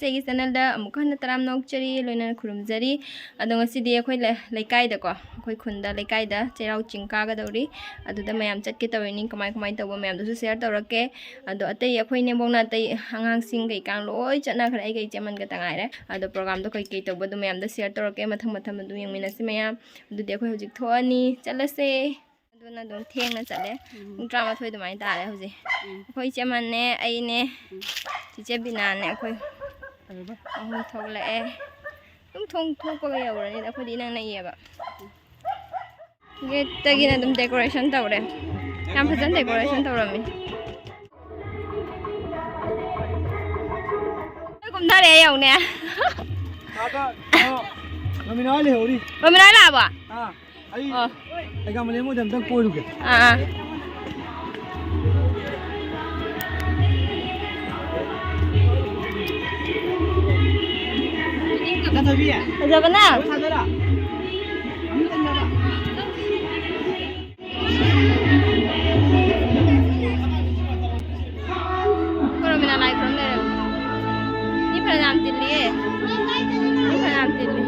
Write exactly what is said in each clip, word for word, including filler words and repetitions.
ꯏꯆꯦꯒꯤ ꯆꯦꯅꯦꯜꯗ ꯑꯃꯨꯛꯀ ꯍꯟꯅ ꯇꯔꯥꯝꯅ ꯑꯣꯛꯆꯔꯤ, ꯂꯣꯏꯅꯅ ꯈꯨꯔꯨꯝꯖꯔꯤ꯫ ꯑꯗꯣ ꯉꯁꯤꯗꯤ ꯑꯩꯈꯣꯏ ꯂꯩ-, ꯂꯩꯀꯥꯏꯗꯀꯣ, ꯑꯩꯈꯣꯏ ꯈꯨꯟꯗ, ꯂꯩꯀꯥꯏꯗ ꯆꯩꯔꯥꯎ ꯆꯤꯡ ꯀꯥꯒꯗꯧꯔꯤ꯫ ꯑꯗꯨꯗ ꯃꯌꯥꯝ ꯆꯠꯀꯦ ꯇꯧꯔꯤꯅꯤ, ꯀꯃꯥꯏ ꯀꯃꯥꯏ ꯇꯧꯕ ꯃꯌꯥꯝꯗꯨꯁꯨ ꯁꯤꯌꯔ ꯇꯧꯔꯛꯀꯦ꯫ ꯑꯗꯣ ꯑꯇꯩ ꯑꯩꯈꯣꯏ ꯅꯦꯝꯕꯣꯛꯅ ꯑꯇꯩ ꯑꯉꯥꯡꯁꯤꯡ ꯀꯩꯀꯥ ꯂꯣꯏ ꯆꯠꯅꯈ꯭ꯔꯦ, ꯑꯩꯒ ꯏꯆꯦ ꯑꯃꯟꯒ ꯇ ꯉꯥꯏꯔꯦ꯫ ꯑꯗꯣ ꯄ꯭ꯔꯣꯒꯥꯝꯗꯣ ꯀꯩ ꯀꯩ ꯇꯧꯕ ꯑꯗꯨ ꯃꯌꯥꯝꯗꯣ ꯁꯤꯌꯔ ꯇꯧꯔꯛꯀꯦ, ꯃꯊꯪ ꯃꯊꯪ ꯑꯗꯨꯝ ꯌꯦꯡꯃꯤꯟꯅꯁꯤ ꯃꯌꯥꯝ꯫ ꯑꯗꯨꯗꯤ ꯑꯩꯈꯣꯏ ꯍꯧꯖꯤꯛ ꯊꯣꯛꯑꯅꯤ, ꯆꯠꯂꯁꯦ꯫ ꯑꯗꯨꯅ ꯑꯗꯨꯝ ꯊꯦꯡꯅ ꯆꯠꯂꯦ꯫ ꯎꯝ꯫ ꯄꯨꯡ ꯇꯔꯥꯃꯥꯊꯣꯏ ꯑꯗꯨꯃꯥꯏꯅ ꯇꯥꯔꯦ ꯍꯧꯖꯤꯛ꯫ ꯎꯝ꯫ ꯑꯩꯈꯣꯏ ꯏꯆꯦ ꯑꯃꯟꯅꯦ, ꯑꯩꯅꯦ, ꯎꯝ꯫ ꯆꯤꯆꯦ ꯕꯤꯅꯥꯅꯦ, ꯑꯩꯈꯣꯏ ꯀꯩꯕ? ꯑꯍꯨꯝ ꯊꯣꯛꯂꯛꯑꯦ꯫ ꯑꯗꯨꯝ ꯊꯣꯡ ꯊꯣꯛꯄꯒ ꯌꯧꯔꯅꯤꯗ, ꯑꯩꯈꯣꯏꯗꯤ ꯏꯅꯛ ꯅꯛꯏꯌꯦꯕ꯫ ꯒꯦꯠꯇꯒꯤꯅ ꯑꯗꯨꯝ ꯗꯦꯀꯣꯔꯦꯁꯟ ꯇꯧꯔꯦ꯫ ꯌꯥꯝ ꯐꯖꯅ ꯗꯦꯀꯣꯔꯦꯁꯟ ꯇꯧꯔꯝꯃꯤ꯫ ꯀꯨꯝꯊꯔꯛꯑꯦ ꯌꯦꯡꯉꯨꯅꯦ꯫ ꯑꯥꯗ, ꯑ, ꯔꯣꯃꯤꯅꯥ ꯂꯩꯍꯧꯔꯤ꯫ ꯔꯣꯃꯤꯅꯥ ꯂꯥꯛꯑꯕꯣ? ꯑꯥ, ꯑꯩ ꯑꯣ꯫ ꯑꯩꯒ ꯃꯂꯦꯝ ꯍꯣꯏꯗ ꯑꯝꯇꯪ ꯀꯣꯏꯔꯨꯒꯦ꯫ ꯑꯥ, ꯑꯥ꯫ ꯐꯖꯕꯅ? ꯀꯣꯔꯣꯃꯤꯅꯥ ꯂꯥꯏ ꯈꯨꯔꯨꯝ ꯂꯩꯔꯝꯃꯤ꯫ ꯃꯤ ꯐꯅꯌꯥꯝ ꯇꯤꯜꯂꯤꯌꯦ꯫ ꯃꯤ ꯐꯅꯌꯥꯝ ꯇꯤꯜꯂꯤ꯫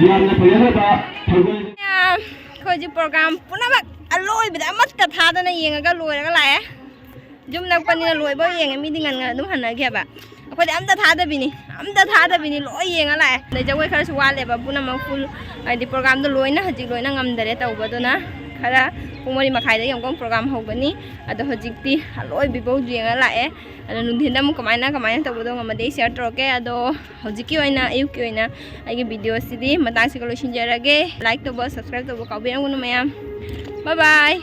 ꯌꯥꯝꯅ ꯐꯖꯈ꯭ꯔꯕ ꯊꯧꯒꯜ ꯑꯩꯈꯣꯏ ꯍꯧꯖꯤꯛ ꯄ꯭ꯔꯣꯒ꯭ꯔꯥꯝ ꯄꯨꯝꯅꯃꯛ ꯑꯂꯣꯏꯕꯗ ꯑꯃꯠꯇ ꯊꯥꯗꯅ ꯌꯦꯡꯉꯒ ꯂꯣꯏꯔꯒ ꯂꯥꯛꯑꯦ꯫ ꯌꯨꯝ ꯅꯛꯄꯅꯤꯅ ꯂꯣꯏꯕꯧ ꯌꯦꯡꯉꯦ, ꯃꯤꯗꯤ ꯉꯟ ꯉꯟ ꯑꯗꯨꯝ ꯍꯟꯅꯈꯤꯑꯕ꯫ ꯑꯩꯈꯣꯏꯗꯤ ꯑꯝꯇ ꯊꯥꯗꯕꯤꯅꯤ, ꯑꯝꯇ ꯊꯥꯗꯕꯤꯅꯤ, ꯂꯣꯏ ꯌꯦꯡꯉ ꯂꯥꯛꯑꯦ꯫ ꯑꯗꯩ ꯖꯒꯣꯏ ꯈꯔꯁꯨ ꯋꯥꯠꯂꯦꯕ, ꯄꯨꯝꯅꯃꯛ ꯐꯨꯜ ꯍꯥꯏꯗꯤ ꯄ꯭ꯔꯣꯒ꯭ꯔꯥꯝꯗꯣ ꯂꯣꯏꯅ ꯍꯧꯖꯤꯛ ꯂꯣꯏꯅ ꯉꯝꯗꯔꯦ ꯇꯧꯕꯗꯨꯅ꯫ ꯈꯔ ꯄꯨꯡ ꯃꯔꯤ ꯃꯈꯥꯏꯗꯒꯤ ꯑꯃꯨꯛꯀ ꯄ꯭ꯔꯣꯒ꯭ꯔꯥꯝ ꯍꯧꯒꯅꯤ꯫ ꯑꯗꯣ ꯍꯧꯖꯤꯛꯇꯤ ꯑꯂꯣꯏꯕꯤꯐꯧ ꯌꯦꯡꯉ ꯂꯥꯛꯑꯦ꯫ ꯑꯗꯣ ꯅꯨꯡꯊꯤꯟꯗ ꯑꯃꯨꯛ ꯀꯃꯥꯏꯅ ꯀꯃꯥꯏꯅ ꯇꯧꯕꯗꯣ ꯉꯝꯃꯗꯤ ꯑꯩ ꯁꯤꯌꯔ ꯇꯧꯔꯛꯀꯦ꯫ ꯑꯗꯣ ꯍꯧꯖꯤꯛꯀꯤ ꯑꯣꯏꯅ ꯑꯌꯨꯛꯀꯤ ꯑꯣꯏꯅ ꯑꯩꯒꯤ ꯚꯤꯗꯤꯑꯣꯁꯤꯗꯤ ꯃꯇꯥꯡꯁꯤꯒ ꯂꯣꯏꯁꯤꯟꯖꯔꯒꯦ꯫ ꯂꯥꯏꯛ ꯇꯧꯕ, ꯁꯕꯁꯀ꯭ꯔꯥꯏꯕ ꯇꯧꯕ ꯀꯥꯎꯕꯤꯔꯝꯒꯅꯨ ꯃꯌꯥꯝ꯫ ꯕꯥꯏ ꯕꯥꯏ꯫